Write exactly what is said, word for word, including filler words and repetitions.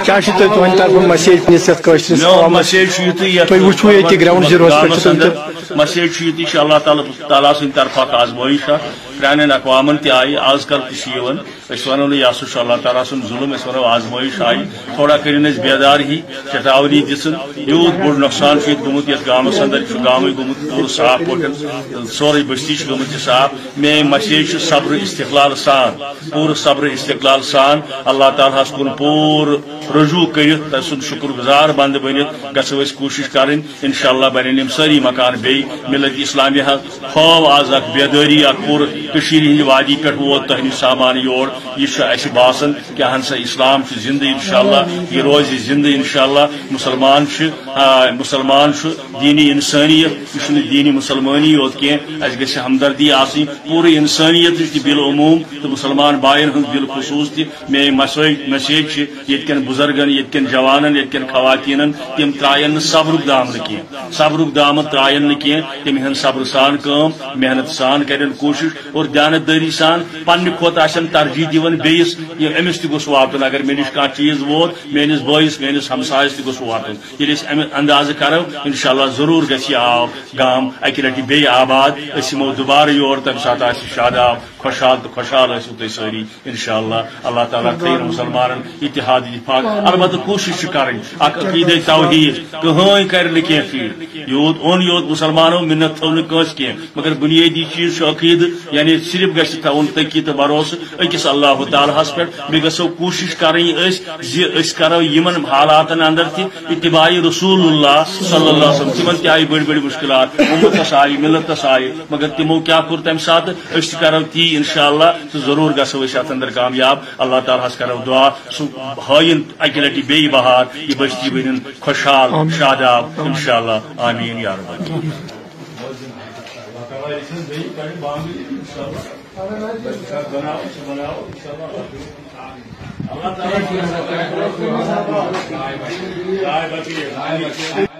کیٛاہ چھِ تۄہہِ تُہنٛدِ طرفہٕ message پننِس یتھ کٲشرِس میون عوامس؟ Message چھُ یُتُے، یتھ تُہۍ وٕچھوٕ ییٚتہِ ground zeroس پٮ۪ٹھ چھِ گامس تِم اندر تہِ۔ Message چھُ یُتُے، یہِ چھِ اللہ تعالیٰ، تعالیٰ سٕنٛدِ طرفہٕ اکھ آزمٲیش اکھ۔ پرٛانٮ۪ن اقوامن تہِ آیہِ، آز کل تہِ چھِ یِوان۔ أسۍ ونو نہٕ یہِ ہسا چھُ اللہ تعالیٰ سُنٛد ظُلم، أسۍ ونو آزمٲیش آیہِ۔ تھوڑا کٔرِن أسۍ بیدار ہی، چیتاونی دِژٕن۔ یوٗت بوٚڑ نۄقصان چھُ ییٚتہِ گوٚمُت یتھ گامس اندر، یہِ چھُ گامٕے گوٚمُت پوٗرٕ صاف پٲٹھۍ، سورُے بستی چھِ گٔمٕژ یہِ صاف۔ میٲنۍ message چھِ صبر استقلال سان، پوٗرٕ صبر استقلال سان اللہ تعالیٰ ہس کُن پوٗرٕ رجوع کٔرِتھ، تٔمۍ سُنٛد شُکر گُزار بندٕ بٔنِتھ گژھو أسۍ کوٗشِش کرٕنۍ۔ انشاءاللہ بنن یِم سٲری مکان بیٚیہِ۔ ملت اسلامی ہس ہٲو آز اکھ بیدٲری، اکھ پوٗرٕ کٔشیٖرِ ہِنٛدِ وادی پٮ۪ٹھ ووت تۄہہِ نِش سامان یور۔ یہِ چھُ اَسہِ باسان کہ اہن سا اسلام چھُ زندٕ انشاءاللہ، یہِ روزِ زندٕ انشاءاللہ۔ مسلمان چھِ، آ، مسلمان چھُ دینِ انسانیت، یہِ چھُنہٕ دینِ مسلمٲنی یوت کینٛہہ۔ اَسہِ گژھِ ہمدردی آسٕنۍ پوٗرٕ انسانیتٕچ تہِ بالعموم تہٕ مسلمان باین ہٕنٛز بالخصوص تہِ۔ میٲنۍ message، message چھِ ییٚتہِ کٮ۪ن بُزرگن، ییٚتہِ کٮ۪ن جوانن، ییٚتہِ کٮ۪ن خواتیٖنن، تِم ترٛاین نہٕ صبرُک دامنہٕ کینٛہہ۔ صبرُک دامن ترٛاین نہٕ کینٛہہ، تِم ہٮ۪ن صبرٕ سان کٲم، محنت سان کرن کوٗشش اور دیانت دٲری سان۔ پننہِ کھۄتہٕ آسن ترجیح دِوان بیٚیِس، یہِ أمِس تہِ گوٚژھ واتُن۔ اگر مےٚ نِش کانٛہہ چیٖز ووت، میٲنِس بٲیِس، میٲنِس ہمسایس تہِ گوٚژھ واتُن۔ ییٚلہِ أسۍ امہِ اندازٕ کرو، انشاءاللہ ضروٗر گژھِ یہِ آو گام اکہِ لٹہِ بیٚیہِ آباد۔ أسۍ یِمو دُبارٕ یور، تمہِ ساتہٕ آسہِ شاداب، خۄشحال تہٕ خۄشحال ٲسِو تُہۍ سٲری۔ انشاءاللہ اللہ تعالیٰ تھٲیِن مسلمانن اتحاد اتفاق۔ البتہ کوٗشش چھِ کرٕنۍ اکھ عقیدے توحید، کٕہٕنۍ کرِ نہٕ کینٛہہ فیٖڈ۔ یوت اوٚن یوت مسلمانو، منت تھٲو نہٕ کٲنٛسہِ کینٛہہ، مگر بنیٲدی چیٖز چھُ عقیدٕ، یعنی صرف گژھِ تھاوُن تقی تہٕ بھروسہٕ أکِس اللہ تعالیٰ ہس پٮ۪ٹھ۔ بیٚیہِ گژھو کوٗشش کرٕنۍ أسۍ زِ أسۍ کرو یِمن حالاتن اندر تہِ اتباع رسول اللہ صلی اللہ علیہ وسلم۔ تِمن تہِ آیہِ بٔڑۍ بٔڑۍ مشکلات، امتس آیہِ، ملتس آیہِ، مگر تِمو کیٛاہ کوٚر تمہِ ساتہٕ؟ أسۍ تہِ کرو تی انشاءاللہ، تہٕ ضروٗر گژھو أسۍ اتھ اندر کامیاب۔ اللہ تعالیٰ ہس کرو دعا، سُہ ہٲیِن اکہِ لٹہِ بیٚیہِ بہار، یہِ بستی بنِن خۄشحال، شاداب، انشاءاللہ۔ آمین یا رب۔